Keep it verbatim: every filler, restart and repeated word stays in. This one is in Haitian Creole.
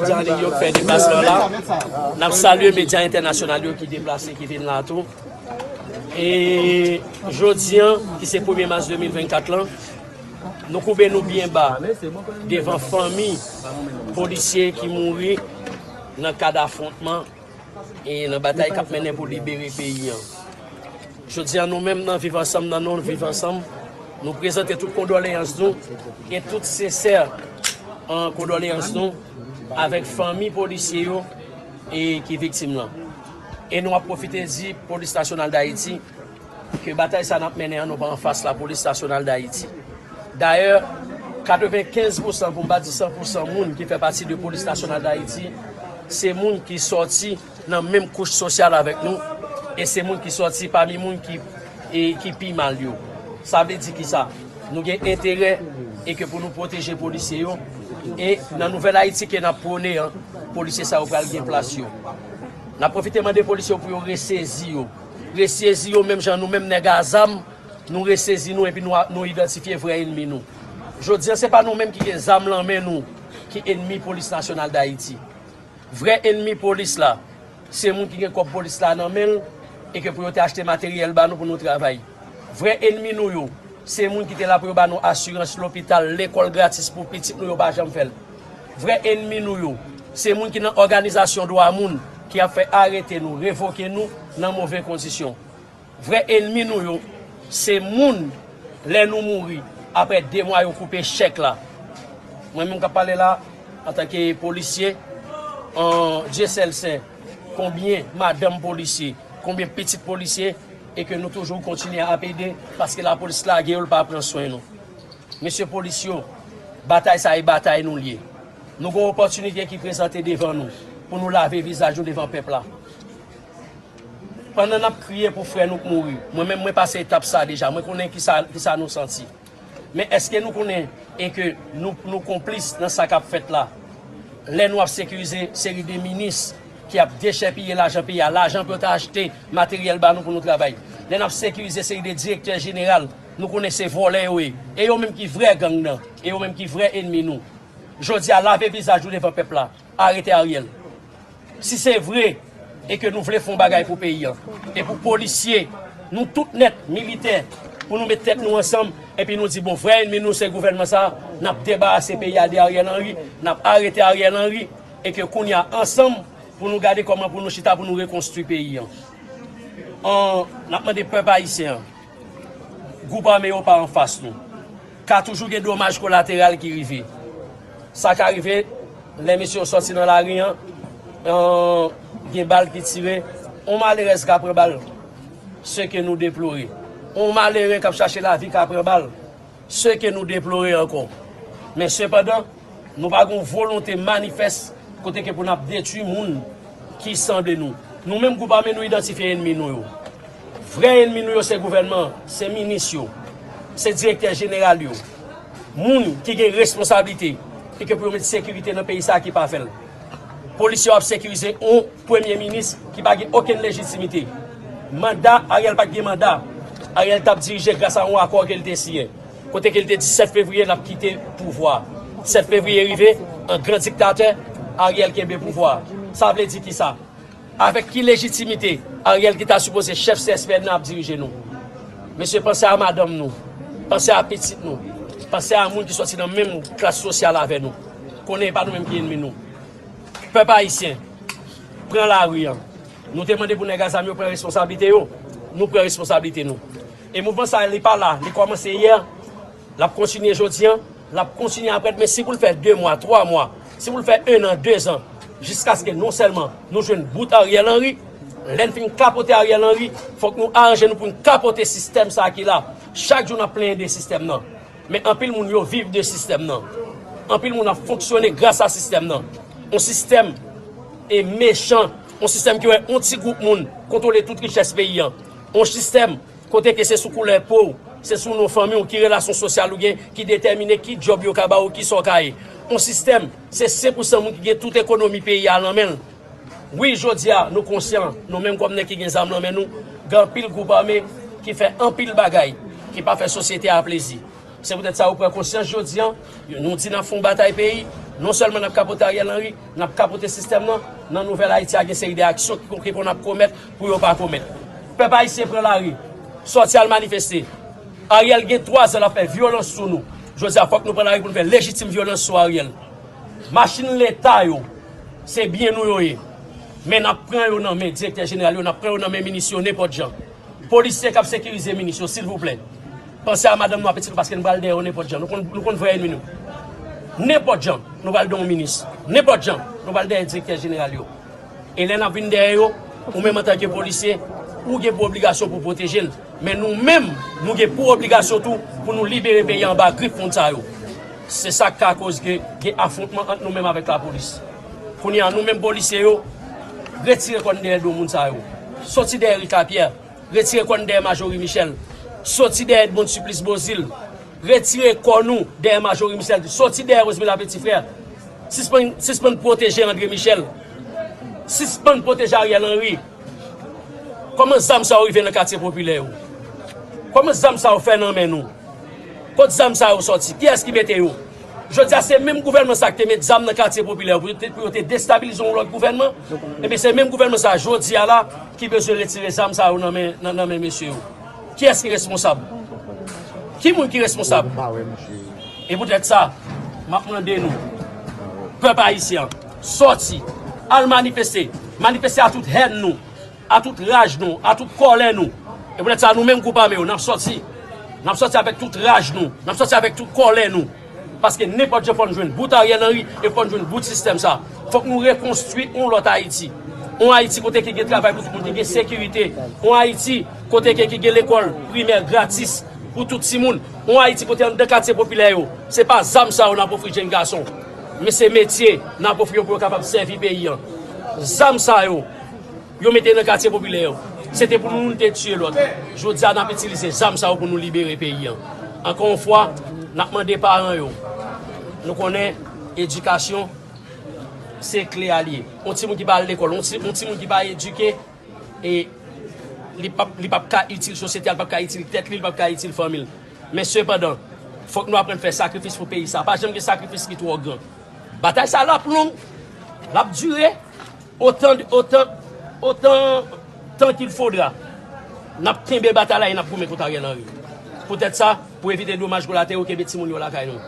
Medya an liy yo k fè deplasman la. N ap salye medya entènasyonal yo ki deplase, ki vin la tou. E jodi an, ki se premye mas de mil vennkat lan, nou koube nou byen ba devan fanmi polisye ki mouri nan kad afwontman e nan batay k ap mennen pou libere peyi an. Jodi a, nou menm nan Viv Ansanm, nan non Viv Ansanm, nou prezante tout kondoleyans nou e tout sensè, an, kondoleyans nou avèk fanmi polisye yo e ki viktim lan. E nou ap pwofite di Polis Nasyonal Dayiti ke batay sa n ap mennen an, nou pa anfas Lapolis Nasyonal Dayiti. Dayè, katrevenkenz pousan, pou m pa di san pousan, moun ki fè pati de Polis Nasyonal Dayiti, se moun ki sòti nan menm kouch sosyal avèk nou, e se moun ki sòti pami moun ki, e, ki pi mal yo. Sa vle di ki sa? Nou gen enterè e ke pou nou pwoteje polisye yo, e nan nouvèl Ayiti ke n ap pwone an, polisye sa yo pral gen plas yo. N ap pwofite mande polisye yo pou yo resezi yo. Resezi yo menm jan nou menm nèg a zam, nou resezi nou epi nou, nou idantifye vrè enmi nou. Jodi an, se pa nou menm ki gen zam lan men nou ki enmi Polis Nasyonal Dayiti. Vrè enmi polis la, se moun ki gen kòb polis la nan men l e ke pou yo te achte materyèl ba nou pou nou travay. Vrè enmi nou yo, se moun ki te la pou yo ba nou asirans lopital, lekòl gratis pou pitit nou, yo pa janm fè l. Vrè enmi nou yo, se moun ki nan òganizasyon dwa moun ki ap fè arete nou, revoke nou nan move kondisyon. Vrè enmi nou yo, se moun, lè nou mouri, apre de mwa yo koupe chèk la. Mwen menm k ap pale la, antanke polisye, an, Dye sèl sen, konbyen madanm polisye, konbyen pitit polisye, e ke nou toujou kontinye ap ede, paske lapolis lage yo, l pa pran swen nou. Mesye polis yo, batay sa e batay nou l ye. Nou gen yon opòtinite ki prezante devan nou pou nou lave vizaj nou devan pèp la. Pandan n ap kriye pou frè nou k mouri, mwen menm mwen pase etap sa deja, mwen konnen kisa, kisa nou santi. Men èske nou konnen e ke nou, nou konplis nan sa k ap fèt la? Lè nou ap sekirize seri de minis ki ap dechèpiye lajan peyi a, lajan pou yo ta achte materyèl ba nou pou nou travay. Lè n ap sekirize seri de direktè jeneral, nou konnen se vòlè yo ye. E yo menm ki vrè gang nan, e yo menm ki vrè enmi nou. Jodi a, lave vizaj nou devan pèp la, arete Ariel. Si se vre e ke nou vle fè yon bagay pou peyi an, e pou polisye, nou tout nèt, militè, pou nou met tèt nou ansanm, epi nou di, bon, vrè enmi nou se gouvènman sa, n ap debarase peyi a de Ariel Henry, n ap arete Ariel Henry, e ke kounye a, ansanm, pou nou gade kòman pou nou chita, pou nou rekonstwi peyi an. An, n ap mande pèp ayisyen an, gwoup ame yo pa anfas nou. Ka toujou gen domaj kolateral ki rive. Sa ka rive, lè mesye yo sòti nan lari an, an, gen bal ki tire, on malerèz ka pran bal, se ke nou deplore. On malere k ap chache lavi ka pran bal, se ke nou deplore ankò. Men sepandan, nou pa gen yon volonte manifès kote ke pou n ap detwi moun ki sanble nou. Nou menm gwoup ame nou idantifye enmi nou yo. Vrè enmi nou yo se gouvènman, se minis yo, se direktè jeneral yo. Moun ki gen responsablite e ke pou yo met sekirite nan peyi sa a ki pa fè l. Polis yo ap sekirize yon premye minis ki pa gen okenn lejitimite. Manda, Ariel pa t gen manda. Ariel t ap dirije gras a yon akò ke l te siyen, kote ke l te di sèt fevriye l ap kite pouvwa. Sèt fevriye rive, an gran diktatè, Ariel kenbe pouvwa. Sa vle di kisa? Avèk ki lejitimite Ariel ki ta sipoze chèf C S P N nan ap dirije nou? Mesye, panse a madanm nou, panse a pitit nou, panse a moun ki sòti nan menm klas sosyal avè nou. Konnen e pa nou menm ki enmi nou. Pèp ayisyen, pran lari an. Nou te mande pou nèg a zam yo pran responsablite yo. Nou pran responsablite nou. E mouvman sa a, li pa la, li kòmanse yè, l ap kontinye jodi an, l ap kontinye aprè demen. Si pou l fè de mwa, twa mwa, si pou l fè en an, de zan, jiskaske non sèlman nou jwenn bout Ariel Henry, lè n fin kapote Ariel Henry, fòk nou aranje nou pou n kapote sistèm sa a ki la. Chak jou n ap plenyen de sistèm nan. Men anpil moun yo viv de sistèm nan. Anpil moun ap fonksyone gras a sistèm nan. Yon sistèm e mechan, yon sistèm ki wè yon ti gwoup moun kontwole tout richès peyi an. Yon sistèm kote ke se sou koulè po w, se sou non fanmi w, ki relasyon sosyal ou gen, ki detèmine ki djòb yo ka ba w, kisa w ka ye. Yon sistèm, se senk pou san moun ki gen tout ekonomi peyi a nan men l. Wi, jodi a, nou konsyan, nou menm kòm nèg ki gen zam nan men nou, gen anpil gwoup ame ki fè anpil bagay ki pa fè sosyete a plezi. Se poutèt sa, ou pran konsyans jodi a, nou di n ap fè yon batay peyi, Non sèlman n ap kapote Ariel Henry, n ap kapote sistèm nan. Nan Nouvèl Ayiti a, gen seri de aksyon ki, ki konn ap komèt pou yo pa komèt. Pèp ayisyen pran lari, sòti al manifeste. Ariel gen twa zan l ap fè vyolans sou nou. Jodi a, fòk nou pran lari pou nou fè lejitim vyolans sou Ariel. Machin Leta yo, se byen nou yo ye. Men n ap pran yo nan men direktè jeneral yo, n ap pran yo nan men minis yo nenpòt jan. Polisye k ap sekirize minis yo, silvouplè, panse a madanm nou, a pitit nou, paske nou pral dèyè yo nenpòt jan. Nou konn, nou konn vrè ènmi nou. Nenpòt jan, nou pral dèyè yon minis. Nenpòt jan, nou pral dèyè direktè jeneral yo. E lè n ap vin dèyè yo, ou menm antanke polisye, ou gen pou obligasyon pou pwoteje l. Men nou menm, nou gen pou obligasyon tou pou nou libere peyi a anba grif moun sa yo. Se sa k ka koz ke gen afwontman ant nou menm avèk lapolis. Kounye a, nou menm polisye yo, retire kò n dèyè do moun sa yo. Soti dèyè Rika Pyè, retire kò n dèyè Majorie Michel. Soti dèyè Edmonde Supplice Beauzile, retire kò nou dèyè Majorie Michel. Soti dèyè Rosemila Petit Frère. Sispann, sispann pwoteje André Michel. Sispann pwoteje Ariel Henry. Kòman zam sa yo rive nan katye popilè yo? Kòman zam sa yo fè nan men nou? Kot zam sa yo sòti? Kiyès ki mete yo? Jodi a, se menm gouvènman sa ki te met zam nan katye popilè yo pou yo te, pou yo te destabilize yon lòt gouvènman. Ebyen, se menm gouvènman sa, jodi a la, ki bezwen retire zam sa yo nan men, nan, nan men mesye yo. Kiyès ki responsab? Ki moun ki responsab? E poutèt sa, m ap mande nou, pèp ayisyen an, sòti, al manifeste, manifeste a tout hèn nou, a tout raj nou, a tout kòlè nou. E poutèt sa, nou menm gwoup ame yo, n ap sòti. N ap sòti avèk tout raj nou, n ap sòti avèk tout kòlè nou. Paske nenpòt jan fò n jwenn bout Ariel Henry e fò n jwenn bout sistèm sa. Fòk nou rekonstwi yon lòt Ayiti. Yon Ayiti kote ki gen travay pou tout moun, ki gen sekirite. Yon Ayiti kote ke, ki gen lekòl primè gratis pou tout timoun. Yon Ayiti kote anndan katye popilè yo, se pa zam sa yo n ap ofri jèn gason, men se metye n ap ofri yo pou yo kapab sèvi peyi an. Zam sa yo, yo mete nan katye popilè yo, se te pou nou, nou te tiye lòt. Jodi a, n ap itilize zam sa yo pou nou libere peyi an. Ankò yon fwa, n ap mande paran yo. Nou konnen edikasyon, se kle a l ye. Yon timoun ki pa al lekòl, yon ti, yon timoun ki pa edike, e li p ap, li p ap ka itil sosyete a, li p ap ka itil tèt li, li p ap ka itil fanmi l. Men sepandan, fòk nou aprann fè sakrifis pou peyi sa. Pa janm gen sakrifis ki twò gran. Batay sa l ap long, l ap dire, otan, otan, otan tan qu'il faudra. N ap kenbe batay la e n ap goumen kont Ariel Henry. Poutèt sa, pou evite domaj kolatero, kenbe timoun yo lakay nou.